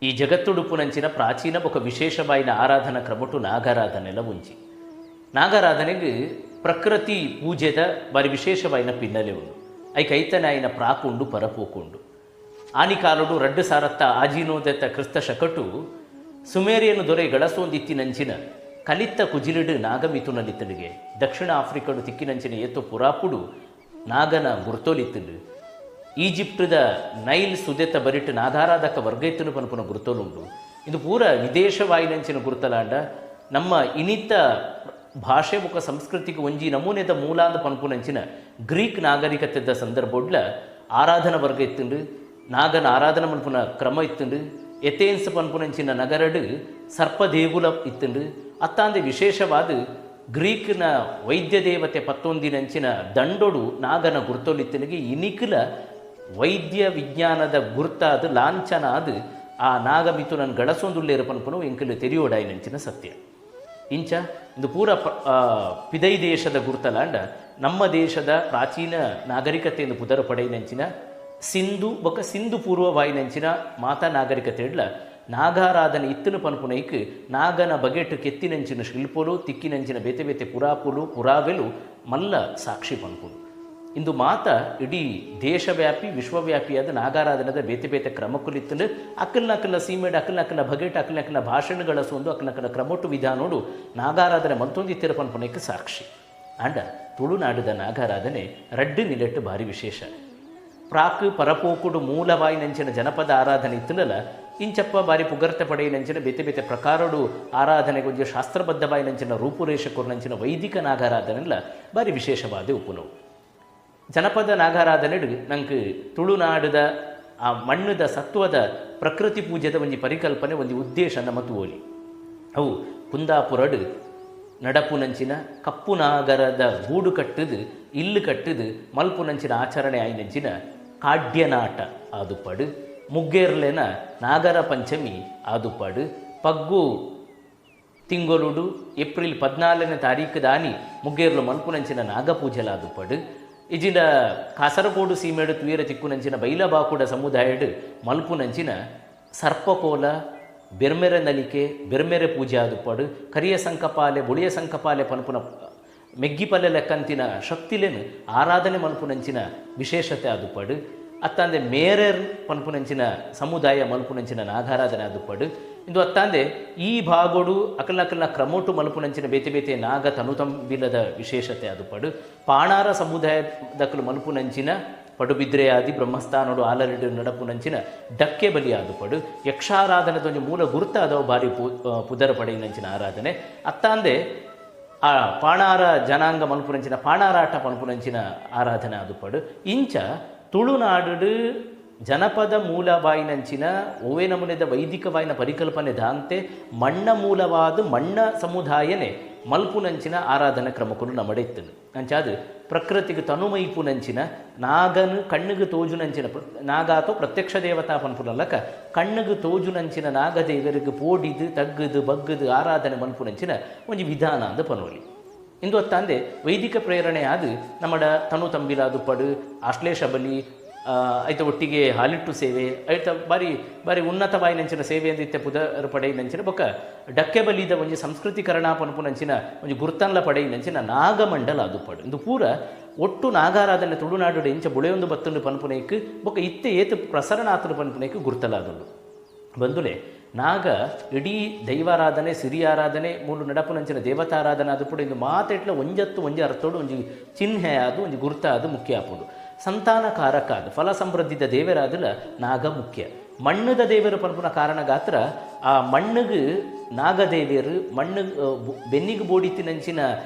ಈ ಜಗತ್ತುಡುಪುನಂಚಿನ ಪ್ರಾಚೀನ ಬೊಕ ವಿಶೇಷವಾಯಿನ ಆರಾಧನಾ ಕ್ರಮೊಟು ನಾಗಾರಾಧನೆಲ ಒಂಜಿ. ನಾಗಾರಾಧನೆಗ್ ಪ್ರಕೃತಿ ಪೂಜೆದ ಬಾರಿ ವಿಶೇಷವಾಯಿನ ಪಿನ್ನಲೆ ಉಂಡು. ಐಕ್ ಐತನೆ ಆಯಿನ ಪ್ರಾಕ್ ಉಂಡು, ಪರಪೋಕು ಉಂಡು. ಆನಿಕಾಲೊಡು ರಡ್ಡ್ ಸಾರತ್ತ ಆಜಿನೂದೆತ ಕ್ರಿಸ್ತ ಶಕಟು ಸುಮೇರಿಯನ್ ದೊರೆ ಗಳಸೊಂದಿತ್ತಿನಂಚಿನ ಕಲಿತ್ತ ಕುಜಿಲಿಡ್ ನಾಗಮಿಥುನಲಿತ್ತುಂಡುಗೆ. ದಕ್ಷಿಣ ಆಫ್ರಿಕಾಡು ತಿಕ್ಕಿನಂಚಿನ ಏತೋ ಪುರಾಪುಡು ನಾಗನ ಗುರ್ತೋಲಿತ್ತುಂಡು. ಈಜಿಪ್ಟ್ದ ನೈಲ್ ಸುದೆತ ಬರಿಟ್ ನಾಗಾರಾಧಕ ವರ್ಗ ಇತ್ತುಂಡು ಪನ್ಪುನ ಗುರ್ತೋಲುಂಡು. ಇಂದು ಪೂರ ವಿದೇಶವಾಯಿನಂಚಿನ ಗುರ್ತಲಾಂಡ ನಮ್ಮ ಇನಿತ ಭಾಷೆ ಬೊಕ ಸಂಸ್ಕೃತಿಗೆ ಒಂಜಿ ನಮೂನೆದ ಮೂಲಾಂದ ಪನ್ಪುನಂಚಿನ ಗ್ರೀಕ್ ನಾಗರಿಕತೆದ ಸಂದರ್ಭೊಡ್ಲ ಆರಾಧನಾ ವರ್ಗ ಇತ್ತುಂಡು, ನಾಗನ ಆರಾಧನೆ ಮನ್ಪುನ ಕ್ರಮ ಇತ್ತುಂಡು. ಎಥೇನ್ಸ್ ಪನ್ಪುನಂಚಿನ ನಗರಡ್ ಸರ್ಪದೇಗುಲ ಇತ್ತುಂಡು. ಅತ್ತಾಂದೆ ವಿಶೇಷವಾದ ಗ್ರೀಕ್ನ ವೈದ್ಯ ದೇವತೆ ಪತ್ತೊಂದಿನಂಚಿನ ದಂಡೊಡು ನಾಗನ ಗುರ್ತೊಲಿತ್ತನಿಗೆ ಇನಿಕುಲ ವೈದ್ಯ ವಿಜ್ಞಾನದ ಗುರ್ತಾದ ಲಾಂಛನ ಆದ್ ಆ ನಾಗಮಿಥುನನ್ ಗಳಸೊಂದುಲ್ಲೇರು ಪನ್ಪುನು ಎಂಕುಲು ತೆರಿಯೋಡಾಯಿನಂಚಿನ ಸತ್ಯ. ಇಂಚ ಇಂದು ಪೂರ ಪಿದೈ ದೇಶದ ಗುರ್ತಲಾಂಡ ನಮ್ಮ ದೇಶದ ಪ್ರಾಚೀನ ನಾಗರಿಕತೆಯನ್ನು ಪುದರ ಪಡೆಯಿನಂಚಿನ ಸಿಂಧು ಬೊಕ ಸಿಂಧು ಪೂರ್ವವಾಯಿನಂಚಿನ ಮಾತಾ ನಾಗರಿಕತೆ ಇಡ್ಲ ನಾಗಾರಾಧನೆ ಇತ್ತನು ಪನ್ಪುನೈಕ್ ನಾಗನ ಬಗೆಟ್ ಕೆತ್ತಿನಂಚಿನ ಶಿಲ್ಪೊಲು ತಿಕ್ಕಿನಂಚಿನ ಬೇತೆ ಬೇತೆ ಪುರಾಪುಲು ಪುರಾವೆಲು ಮಲ್ಲ ಸಾಕ್ಷಿ ಪನ್ಪುನು. ಇಂದು ಮಾತ ಇಡೀ ದೇಶವ್ಯಾಪಿ ವಿಶ್ವವ್ಯಾಪಿಯಾದ ನಾಗಾರಾಧನದ ಬೇತೆ ಬೇತೆ ಕ್ರಮಕ್ಕುಲಿತ್ತಲು ಅಕ್ಕಲ್ನ ಅಕ್ಕಲ್ನ ಸೀಮೆಡ್ ಅಕ್ಕಲ್ನ ಅಕ್ಕಲ್ನ ಬಗೆಟ್ ಅಕ್ಕಲ್ನ ಅಕ್ಕಲ್ನ ಭಾಷಣಗಳ ಸೊಂದು ಅಕ್ಕಲ್ನ ಅಕ್ಕಲ್ನ ಕ್ರಮೊಟ್ಟು ವಿಧಾನೋಡು ನಾಗಾರಾಧನೆ ಮತ್ತೊಂದಿತ್ತಿರ ಪನ್ಪುನೈಕ್ ಸಾಕ್ಷಿ. ಆಂಡ ತುಳುನಾಡದ ನಾಗಾರಾಧನೆ ರಡ್ಡು ನಿಲೆಟ್ಟು ಭಾರಿ ವಿಶೇಷ. ಪ್ರಾಕ್ ಪರಪೋಕುಡು ಮೂಲವಾಯಿನಂಚಿನ ಜನಪದ ಆರಾಧನೆ ಇತ್ತಲಲ್ಲ ಇಂಚಪ್ಪ ಬಾರಿ ಪುಗರ್ತೆ ಪಡೆಯಿನಂಚಿನ ಬೇತೆ ಬೇತೆ ಪ್ರಕಾರಡು ಆರಾಧನೆಗೊಂಜಿ ಶಾಸ್ತ್ರಬದ್ಧವಾಯಿನಂಚಿನ ರೂಪುರೇಷ ಕೊರ್ನಂಚಿನ ವೈದಿಕ ನಾಗಾರಾಧನೆಲ್ಲ ಬಾರಿ ವಿಶೇಷವಾದ ಉಪುನವು. ಜನಪದ ನಾಗಾರಾಧನೆಡು ನಂಗೆ ತುಳುನಾಡದ ಆ ಮಣ್ಣದ ಸತ್ವದ ಪ್ರಕೃತಿ ಪೂಜೆದ ಒಂಜಿ ಪರಿಕಲ್ಪನೆ ಒಂಜಿ ಉದ್ದೇಶ ನಮ್ಮ ತೂವೊಲಿ. ಅವು ಕುಂದಾಪುರಡು ನಡಪುನಂಚಿನ ಕಪ್ಪು ನಾಗರದ ಗೂಡು ಕಟ್ಟುದು ಇಲ್ಲು ಕಟ್ಟುದು ಮಲ್ಪುನಂಚಿನ ಆಚರಣೆ ಆಯಿನಂಚಿನ ಕಾಡ್ಯನಾಟ ಆದುಪಾಡು, ಮುಗ್ಗೇರ್ಲೆನ ನಾಗರ ಪಂಚಮಿ ಆದುಪಾಡು, ಪಗ್ಗು ತಿಂಗೊಲುಡು ಏಪ್ರಿಲ್ 14ನೇ ತಾರೀಕು ದಾನಿ ಮುಗ್ಗೇರ್ಲು ಮಲ್ಪುನಂಚಿನ ನಾಗಪೂಜೆಲಾದುಪಾಡು, ಇಜಿನ ಕಾಸರಗೋಡು ಸೀಮೆಡು ತುಯರ ತಿಕ್ಕುನಂಚಿನ ಬೈಲಬಾಕುಡ ಸಮುದಾಯಡು ಮಲ್ಪುನಂಚಿನ ಸರ್ಪಕೋಲ ಬೆರ್ಮೆರೆ ನಲಿಕೆ ಬೆರ್ಮೆರೆ ಪೂಜೆ ಆದುಪಾಡು, ಕರಿಯ ಸಂಕಪಾಲೆ ಬುಳಿಯ ಸಂಕಪಾಲೆ ಪನ್ಪುನ ಮೆಗ್ಗಿಪಲ್ಲೆ ಲೆಕ್ಕಂತಿನ ಶಕ್ತಿಲೇನು ಆರಾಧನೆ ಮಲ್ಪುನಂಚಿನ ವಿಶೇಷತೆ ಆದುಪಾಡು, ಅತ್ತಾಂದೆ ಮೇರೆರ್ ಪನ್ಪುನಂಚಿನ ಸಮುದಾಯ ಮಲ್ಪುನಂಚಿನ ನಾಗಾರಾಧನೆ ಆದುಪಾಡು. ಇಂದು ಅತ್ತಾಂದೆ ಈ ಭಾಗೋಡು ಅಕಲ್ನಕಲ್ನ ಕ್ರಮೋಟು ಮಲ್ಪುನಂಚಿನ ಬೇತೆ ಬೇತೆ ನಾಗ ತನುತಂಬಿಲದ ವಿಶೇಷತೆ ಆದುಪಾಡು. ಪಾಣಾರ ಸಮುದಾಯದಕಲು ಮಲ್ಪುನಂಚಿನ ಪಡುಬಿದ್ರೆ ಆದಿ ಬ್ರಹ್ಮಸ್ಥಾನೋಡು ಆಲರೆಡು ನಡಪುನಂಚಿನ ಡಕ್ಕೆ ಬಲಿ ಆದುಪಾಡು. ಯಕ್ಷಾರಾಧನೆದೊಂಜಿ ಮೂಲ ಗುರುತಾದವು ಭಾರಿ ಪುದರ ಪಡೆಯಿನಂಚಿನ ಆರಾಧನೆ. ಅತ್ತಾಂದೆ ಆ ಪಾಣಾರ ಜನಾಂಗ ಮಲ್ಪುನಂಚಿನ ಪಾಣಾರಾಟ ಪನ್ಪುನಂಚಿನ ಆರಾಧನೆ ಆದುಪಾಡು. ಇಂಚ ತುಳುನಾಡು ಜನಪದ ಮೂಲವಾಯಿನಂಚಿನ ಓವೇ ನಮೂನೆದ ವೈದಿಕವಾಯಿನ ಪರಿಕಲ್ಪನೆ ದಾಂತೆ ಮಣ್ಣ ಮೂಲವಾದ ಮಣ್ಣ ಸಮುದಾಯನೆ ಮಲ್ಪುನಂಚಿನ ಆರಾಧನಾ ಕ್ರಮಕ್ಕೂ ನಮ್ಮಡೆ ಇತ್ತನು. ಅಂಚಾದು ಪ್ರಕೃತಿಗೆ ತನುಮೈಪುನಂಚಿನ ನಾಗನು ಕಣ್ಣಿಗೆ ತೋಜುನಂಚಿನ ನಾಗಾತೋ ಪ್ರತ್ಯಕ್ಷ ದೇವತಾ ಪನ್ಪುನಲ್ಲಕ ಕಣ್ಣಿಗೆ ತೋಜುನಂಚಿನ ನಾಗದೇವರಿಗೆ ಪೋಡಿದು ತಗ್ಗದು ಬಗ್ಗದು ಆರಾಧನೆ ಮಲ್ಪುನಂಚಿನ ಒಂಜಿ ವಿಧಾನ ಅಂದ ಪನೋಲಿ. ಇಂದು ಅತ್ತಂದೆ ವೈದಿಕ ಪ್ರೇರಣೆ ಆದು ನಮ್ಮಡ ತನು ತಂಬಿಲಾದು ಪಡು ಆಶ್ಲೇಷ ಬಲಿ ಐತ ಒಟ್ಟಿಗೆ ಹಾಲಿಟ್ಟು ಸೇವೆ ಐತ ಬಾರಿ ಬಾರಿ ಉನ್ನತವಾಯಿನಂಚಿನ ಸೇವೆ ಅಂದಿತ್ತೆ ಪುದರ್ ಪಡೆಯಿನಂಚಿನ ಬೊಕ್ಕ ಡಕ್ಕೆ ಬಲಿದ ಒಂಜಿ ಸಂಸ್ಕೃತೀಕರಣ ಪನ್ಪುನಂಚಿನ ಒಂಜಿ ಗುರ್ತನ್ಲ ಪಡೆಯಿನಂಚಿನ ನಾಗಮಂಡಲ ಅದು ಪಡು. ಇಂದು ಪೂರ ಒಟ್ಟು ನಾಗಾರಾಧನೆ ತುಳುನಾಡು ಇಂಚ ಬುಳೆಯೊಂದು ಬತ್ತುಂಡು ಪನ್ಪುನೈಕ್ ಬೊಕ್ಕ ಇತ್ತೆ ಏತು ಪ್ರಸರಣ ಆತುಂಡು ಪನ್ಪುನೈಕ್ ಗುರ್ತಲಾದುಂಡು. ಬಂದುಲೆ ನಾಗ ಇಡೀ ದೈವಾರಾಧನೆ ಸಿರಿ ಆರಾಧನೆ ಮೂಲು ನಡಪುನಂಚಿನ ದೇವತಾರಾಧನೆ ಅದು ಪುಡ ಇಂದು ಮಾತೆಟ್ಲ ಒಂಜತ್ತು ಒಂಜಿ ಅರ್ಥೋಡು ಒಂಜಿ ಚಿಹ್ನೆ ಅದು ಒಂಜಿ ಗುರ್ತ ಅದು ಮುಖ್ಯ ಆಪುಂಡು. ಸಂತಾನ ಕಾರಕ ಅದು ಫಲ ಸಮೃದ್ಧಿದ ದೇವರಾದಲ ನಾಗ ಮುಖ್ಯ. ಮಣ್ಣದ ದೇವರು ಪನ್ಪುನ ಕಾರಣ ಗಾತ್ರ ಆ ಮಣ್ಣಿಗೆ ನಾಗದೇವಿಯರು ಮಣ್ಣು ಬೆನ್ನಿಗೆ ಬೋಡಿತಿನಂಚಿನ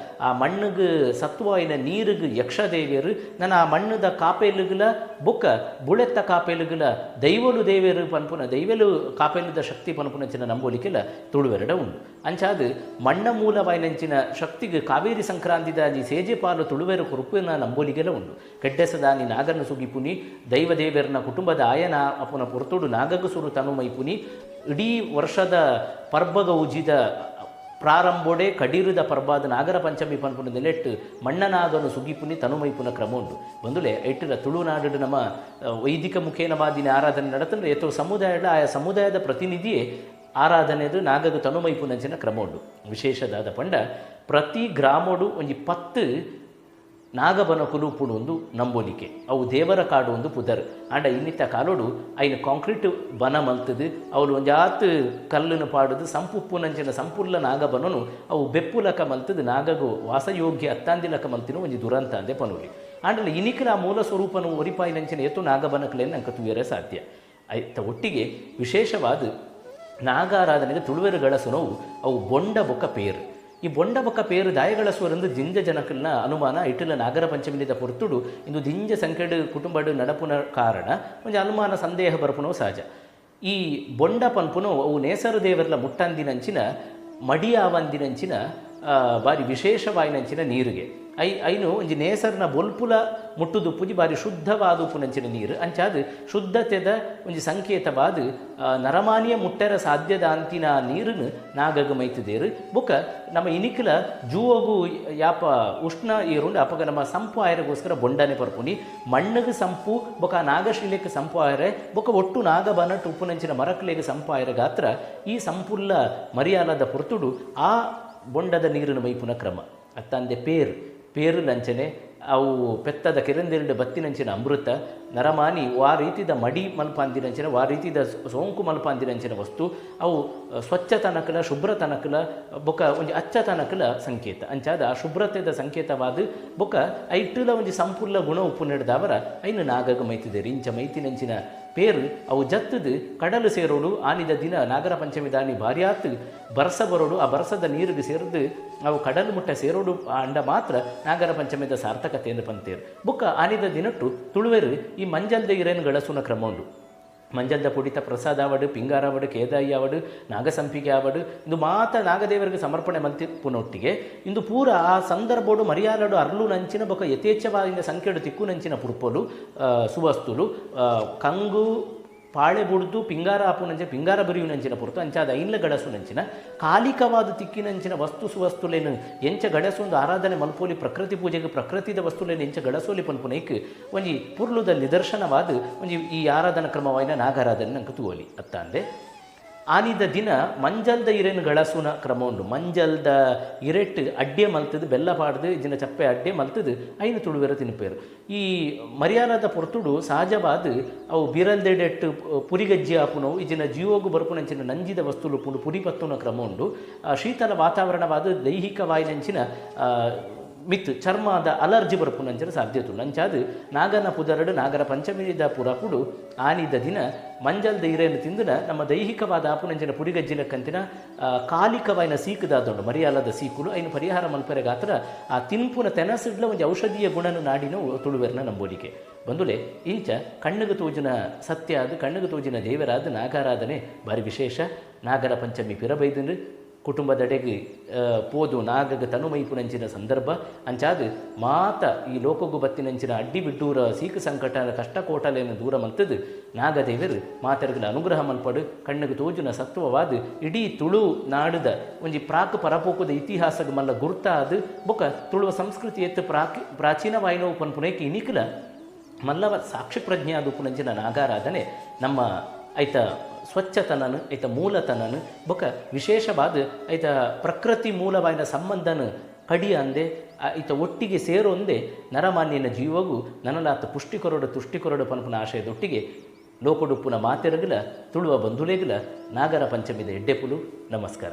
ಆ ಮಣ್ಣಿಗೆ ಸತ್ವಾಯಿನ ನೀರಿಗೆ ಯಕ್ಷದೇವಿಯರು ನನ್ನ ಆ ಮಣ್ಣದ ಕಾಪೇಲುಗಳ ಬೊಕ್ಕ ಬುಳೆತ್ತ ಕಾಪೇಲುಗಳ ದೈವಲು ದೇವಿಯರು ಪನ್ಪುನ ದೈವಲು ಕಾಪೇಲುದ ಶಕ್ತಿ ಪನ್ಪುನಂಚಿನ ನಂಬೋಲಿಕ್ಕೆಲ್ಲ ತುಳುವೆರಡ ಉಂಡು. ಅಂಚಾದು ಮಣ್ಣ ಮೂಲವಾಯಿನಂಚಿನ ಶಕ್ತಿಗೆ ಕಾವೇರಿ ಸಂಕ್ರಾಂತಿದ ಸೇಜೆಪಾಲು ತುಳುವೆರು ಕುರುಪಿನ ನಂಬೋಲಿಗೆಲ್ಲ ಉಂಡು. ಕೆಡ್ಡೆಸದಾನಿ ನಾಗನ ಸುಗಿಪುನಿ ದೈವ ದೇವಿಯರನ ಕುಟುಂಬದ ಆಯನ ಅಪುನ ಪೊರ್ತುಡು ನಾಗಗ ಸುರು ತನು ಮೈಪುನಿ ಇಡೀ ವರ್ಷದ ಪರ್ಬಗ ಉಜಿದ ಪ್ರಾರಂಭೋಡೆ ಕಡೀರದ ಪರ್ಬಾದ ನಾಗರ ಪಂಚಮಿ ಪನ್ಪುನ ನೆಲೆಟ್ಟು ಮಣ್ಣನಾಗನು ಸುಗಿಪುನಿ ತನುಮೈಪುನ ಕ್ರಮ ಉಂಡು. ಬಂದುಲೆ ಐಟಿಲ ತುಳುನಾಡು ನಮ್ಮ ವೈದಿಕ ಮುಖೇನವಾದಿನ ಆರಾಧನೆ ನಡತಂದ್ರೆ ಏತೋ ಸಮುದಾಯದ ಆಯಾ ಸಮುದಾಯದ ಪ್ರತಿನಿಧಿಯೇ ಆರಾಧನೆದು ನಾಗಗ ತನುಮೈಪುನಂಚಿನ ಕ್ರಮ ಉಂಡು. ವಿಶೇಷದಾದ ಪಂಡ ಪ್ರತಿ ಗ್ರಾಮೋಡು ಒಂಜಿ 10 ನಾಗಬನಕುಲು ಉಪ್ಪುಡು ಒಂದು ನಂಬೋಲಿಕೆ, ಅವು ದೇವರ ಕಾಡು ಒಂದು ಪುದರ್. ಆಂಡ ಇನ್ನಿತ್ತ ಕಾಲೋಡು ಐನ ಕಾಂಕ್ರೀಟ್ ಬನ ಮಲ್ತದು ಅವಳು ಒಂಜಾತ್ ಕಲ್ಲನ್ನು ಪಾಡುದು ಸಂಪುಪ್ಪುನಂಚಿನ ಸಂಪುಲ್ಲ ನಾಗಬನನು ಅವು ಬೆಪ್ಪುಲಕ ಮಲ್ತದು ನಾಗಗು ವಾಸಯೋಗ್ಯ ಅತ್ತಾಂದಿಲಕ ಮಲ್ತಿನ ಒಂಜಿ ದುರಂತ ಅಂದೆ ಪನೋಲಿ. ಆಂಡಲ ಇನಿಕಲ ಆ ಮೂಲ ಸ್ವರೂಪನು ಒರಿಪಾಯಿನಂಚಿನ ಏತು ನಾಗಬನಕುಲೇನು ಅಂಕ ತೂಯರೆ ಸಾಧ್ಯ. ಐತ ಒಟ್ಟಿಗೆ ವಿಶೇಷವಾದ ನಾಗಾರಾಧನೆಗೆ ತುಳುವೆರುಗಳ ಸುನವು ಅವು ಬೊಂಡ ಬೊಕ್ಕ ಪೇರು. ಈ ಬೊಂಡ ಬೊಕ್ಕ ಪೇರು ದಾಯಗಳ ಸ್ವರಂದು ದಿಂಜ ಜನಕಲ್ನ ಅನುಮಾನ ಇಟ್ಟಿಲ್ಲ. ನಾಗರ ಪಂಚಮಿನಿದ ಪೊರ್ತುಡು ಇಂದು ದಿಂಜ ಸಂಕೇಡು ಕುಟುಂಬಡು ನಡಪುನ ಕಾರಣ ಒಂಜಿ ಅನುಮಾನ ಸಂದೇಹ ಬರಪುನವು ಸಹಜ. ಈ ಬೊಂಡ ಪನ್ಪುನು ಅವು ನೇಸರು ದೇವರ್ಲ ಮುಟ್ಟಂದಿನಂಚಿನ ಮಡಿಯಾವಂದಿನಂಚಿನ ಬಾರಿ ವಿಶೇಷವಾಯಿನಂಚಿನ ನೀರಿಗೆ I ಐನು ಒಂಜಿ ನೇಸರ್ನ ಬೊಲ್ಪುಲ ಮುಟ್ಟುದುಪ್ಪುಜಿ ಬಾರಿ ಶುದ್ಧವಾದ ಉಪ್ಪುನಂಚಿನ ನೀರು. ಅಂಚಾದ ಶುದ್ಧತೆದ ಒಂಜಿ ಸಂಕೇತವಾದ ನರಮಾನಿಯ ಮುಟ್ಟರ ಸಾಧ್ಯದ ಅಂತಿನ ನೀರನ್ನು ನಾಗಗ ಮೈತದೇರು. ಬೊಕ್ಕ ನಮ್ಮ ಇನಿಕಲ ಜೂವಗು ಯಾಪ ಉಷ್ಣ ಏರುಂಡು ಅಪಗ ನಮ್ಮ ಸಂಪು ಆಯರಗೋಸ್ಕರ ಬೊಂಡನೆ ಪರ್ಪುನಿ ಮಣ್ಣಗೆ ಸಂಪು ಬೊಕ್ಕ ನಾಗಶಿಲೆಗೆ ಸಂಪು ಆಯರೆ ಬೊಕ್ಕ ಒಟ್ಟು ನಾಗಬನಟ್ಟು ಉಪ್ಪುನಂಚಿನ ಮರಕಲೆಗೆ ಸಂಪು ಆಯರ ಗಾತ್ರ ಈ ಸಂಪುಲ್ಲ ಮರಿಯಾಲದ ಪೊರ್ತುಡು ಆ ಬೊಂಡದ ನೀರನ್ನು ಮೈಪುನ ಕ್ರಮ. ಅತ್ತಂದೆ ಪೇರು ಪೇರು ಲಂಚನೆ ಅವು ಪೆತ್ತದ ಕೆರೆಂದೆರಡು ಬತ್ತಿನಂಚಿನ ಅಮೃತ ನರಮಾನಿ ವಾ ರೀತಿದ ಮಡಿ ಮಲ್ಪಾಂದಿನಂಚಿನ ವಾ ರೀತಿದ ಸೋಂಕು ಮಲ್ಪಾಂದಿನಂಚಿನ ವಸ್ತು ಅವು ಸ್ವಚ್ಛತನಕಲ ಶುಭ್ರತನಕಲ ಬೊಕ್ಕ ಒಂಜಿ ಅಚ್ಚತನಕಲ ಸಂಕೇತ. ಅಂಚಾದ ಆ ಶುಭ್ರತೆದ ಸಂಕೇತವಾದ ಬೊಕ್ಕ ಐಟ್ಟುಲ ಒಂಜಿ ಸಂಪೂರ್ಣ ಗುಣ ಉಪ್ಪು ನೆಡ್ದವರ ಐನು ನಾಗಗ ಮೈತಿದೆ ಇಂಚ ಮೈತಿನಂಚಿನ ಪೇರು ಅವು ಜತ್ತದು ಕಡಲು ಸೇರೋಡು. ಆನಿದ ದಿನ ನಾಗರ ಪಂಚಮಿ ದಾನಿ ಭಾರ್ಯಾತ್ ಬರ್ಸ ಬರೋಡು ಆ ಬರ್ಸದ ನೀರಿಗೆ ಸೇರಿದು ಅವು ಕಡಲು ಮುಟ್ಟ ಸೇರೋಡು ಅಂಡ ಮಾತ್ರ ನಾಗರ ಪಂಚಮಿದ ಸಾರ್ಥಕತೆಯನ್ನು ಪಂತೇರು. ಬೊಕ್ಕ ಆನಿದ ದಿನಟ್ಟು ತುಳುವೆರು ಈ ಮಂಜಲ್ದ ಇರೇನು ಗಳಸುನ ಕ್ರಮ ಉಂಡು. ಮಂಜಲ್ದ ಪುಡಿತ ಪ್ರಸಾದ ಆವಡು ಪಿಂಗಾರ ಆವಡು ಕೇದಾಯಿ ಆವಡು ನಾಗಸಂಪಿಗೆ ಆವಡು ಇಂದು ಮಾತ ನಾಗದೇವರಿಗೆ ಸಮರ್ಪಣೆ ಮಲ್ತಿಪ್ಪುನೊಟ್ಟಿಗೆ ಇಂದು ಪೂರ ಆ ಸಂದರ್ಭೋಡು ಮರಿಯಾಲಡು ಅರ್ಲು ನಂಚಿನ ಬೊಕ್ಕ ಯಥೇಚ್ಛವಾದ ಸಂಖ್ಯೆಡು ತಿಕ್ಕು ನಂಚಿನ ಪುಡ್ಪೊಲು ಸುವಸ್ತುಲು ಕಂಗು ಪಾಳೆ ಬುಡ್ದು ಪಿಂಗಾರ ಆಪುನಂಚಿನ ಪಿಂಗಾರ ಬರಿಯುನಂಚಿನ ಪೊರ್ತು ಅಂಚಾದ ಐನ್ಲ ಗಡಸುನಂಚಿನ ಕಾಲಿಕವಾದ ತಿಕ್ಕಿನಂಚಿನ ವಸ್ತು ಸುವಸ್ತುಲೇನು ಎಂಚ ಗಡಸೊಂದು ಆರಾಧನೆ ಮಲ್ಪೋಲಿ ಪ್ರಕೃತಿ ಪೂಜೆಗೆ ಪ್ರಕೃತಿದ ವಸ್ತುಲೇನು ಎಂಚ ಗಡಸೋಲಿ ಪನ್ಪುನೈಕ್ ಒಂಜಿ ಪುರ್ಲುದ ನಿದರ್ಶನವಾದ ಒಂಜಿ ಈ ಆರಾಧನಾ ಕ್ರಮವಾಯಿನ ನಾಗಾರಾಧನೆ ನಂಗೆ ತೂವಲಿ. ಅತ್ತಂದೆ ಆನಿದ ದಿನ ಮಂಜಲ್ದ ಇರೇನು ಗಳಸುನ ಕ್ರಮ ಉಂಡು. ಮಂಜಲ್ದ ಇರೆಟ್ಟು ಅಡ್ಡೆ ಮಲ್ತದು ಬೆಲ್ಲ ಪಾಡ್ದು ಇಜಿನ ಚಪ್ಪೆ ಅಡ್ಡೆ ಮಲ್ತದು ಐನು ತುಳುವೆರ ತಿನ್ಪೇರು. ಈ ಮರ್ಯಾಲದ ಪೊರ್ತುಡು ಸಹಜವಾದ ಅವು ಬಿರಲ್ದೆಡೆಟ್ಟು ಪುರಿಗಜ್ಜಿ ಆಪುನವು ಇಜಿನ ಜೀವೋಗು ಬರುಪುನಂಚಿನ ನಂಜಿದ ವಸ್ತುಲು ಪುಂಡು ಪುರಿ ಪತ್ತುನ ಕ್ರಮ ಉಂಡು. ಶೀತಲ ವಾತಾವರಣವಾದ ದೈಹಿಕವಾಯಿನಂಚಿನ ಮಿತ್ ಚರ್ಮದ ಅಲರ್ಜಿ ಬರುಪುನಂಚಿನ ಸಾಧ್ಯತೆ ಉಂಡು. ಅಂಚಾದ ನಾಗನ ಪುದರಡು ನಾಗರ ಪಂಚಮಿದ ಪುರಪುಡು ಆನಿದ ದಿನ ಮಂಜಲ್ದ ಇರೇನು ತಿಂದಿನ ನಮ್ಮ ದೈಹಿಕವಾದ ಆಪುನಂಚಿನ ಪುರಿಗಜ್ಜಿಲಕ್ಕಂತಿನ ಕಾಲಿಕವಾಯಿನ ಸೀಕುದಾದುಂಡು ಮರಿಯಾಲದ ಸೀಕುಲು ಐನು ಪರಿಹಾರ ಮಲ್ಪೆರೆ ಗಾತ್ರ ಆ ತಿನ್ಪುನ ತೆನಸಿಡ್ಲ ಒಂಜಿ ಔಷಧೀಯ ಗುಣನು ನಾಡಿನ ತುಳುವೆರ್ನ ನಂಬೋಲಿಕೆ. ಬಂದುಲೆ ಇಂಚ ಕಣ್ಣಿಗೆ ತೋಜಿನ ಸತ್ಯ ಅದು ಕಣ್ಣಿಗೆ ತೋಜಿನ ದೇವರಾದ ನಾಗಾರಾಧನೆ ಭಾರಿ ವಿಶೇಷ. ನಾಗರ ಪಂಚಮಿ ಪಿರಬೈದಂದು ಕುಟುಂಬದಡೆಗೆ ಪೋದು ನಾಗಗ ತನುಮೈಪುನಂಚಿನ ಸಂದರ್ಭ ಅಂಚಾದ ಮಾತ ಈ ಲೋಕಗು ಬತ್ತಿನಂಚಿನ ಅಡ್ಡಿ ಬಿಡ್ಡೂರ ಸೀಕು ಸಂಕಟ ಕಷ್ಟ ಕೋಟಲೇನು ದೂರ ಮಲ್ತದು ನಾಗದೇವರು ಮಾತರ್ಗಳ ಅನುಗ್ರಹ ಮಲ್ಪಡು ಕಣ್ಣಿಗೆ ತೋಜುನ ಸತ್ವವಾದ ಇಡೀ ತುಳು ನಾಡುದ ಒಂಜಿ ಪ್ರಾಕ್ ಪರಪೋಕದ ಇತಿಹಾಸಗ ಮಲ್ಲ ಗುರ್ತಾದ ಬೊಕ ತುಳುವ ಸಂಸ್ಕೃತಿ ಎತ್ತು ಪ್ರಾಚೀನವಾಯಿನವು ಪನ್ಪುನೈಕ್ ಇನಿಕಲ ಮಲ್ಲವ ಸಾಕ್ಷಿ ಪ್ರಜ್ಞೆ ಅದು ಪುನಂಚಿನ ನಾಗಾರಾಧನೆ ನಮ್ಮ ಐತ ಸ್ವಚ್ಛತನನು ಐತ ಮೂಲತನನು ಬೊಕ ವಿಶೇಷವಾದ ಐತ ಪ್ರಕೃತಿ ಮೂಲವಾಯಿನ ಸಂಬಂಧನ ಕಡಿ ಅಂದೆ ಐತ ಒಟ್ಟಿಗೆ ಸೇರೊಂದೇ ನರಮಾನ್ಯನ ಜೀವಗೂ ನನಲಾತ ಪುಷ್ಟಿ ಕೊರಡು ತುಷ್ಟಿ ಕೊರಡು ಪನ್ಪುನ ಆಶಯದೊಟ್ಟಿಗೆ ಲೋಕಡುಪ್ಪುನ ಮಾತೆರಗಲ ತುಳುವ ಬಂಧುಲೇಗಲ ನಾಗರ ಪಂಚಮಿದ ಎಡ್ಡೆಪುಲು. ನಮಸ್ಕಾರ.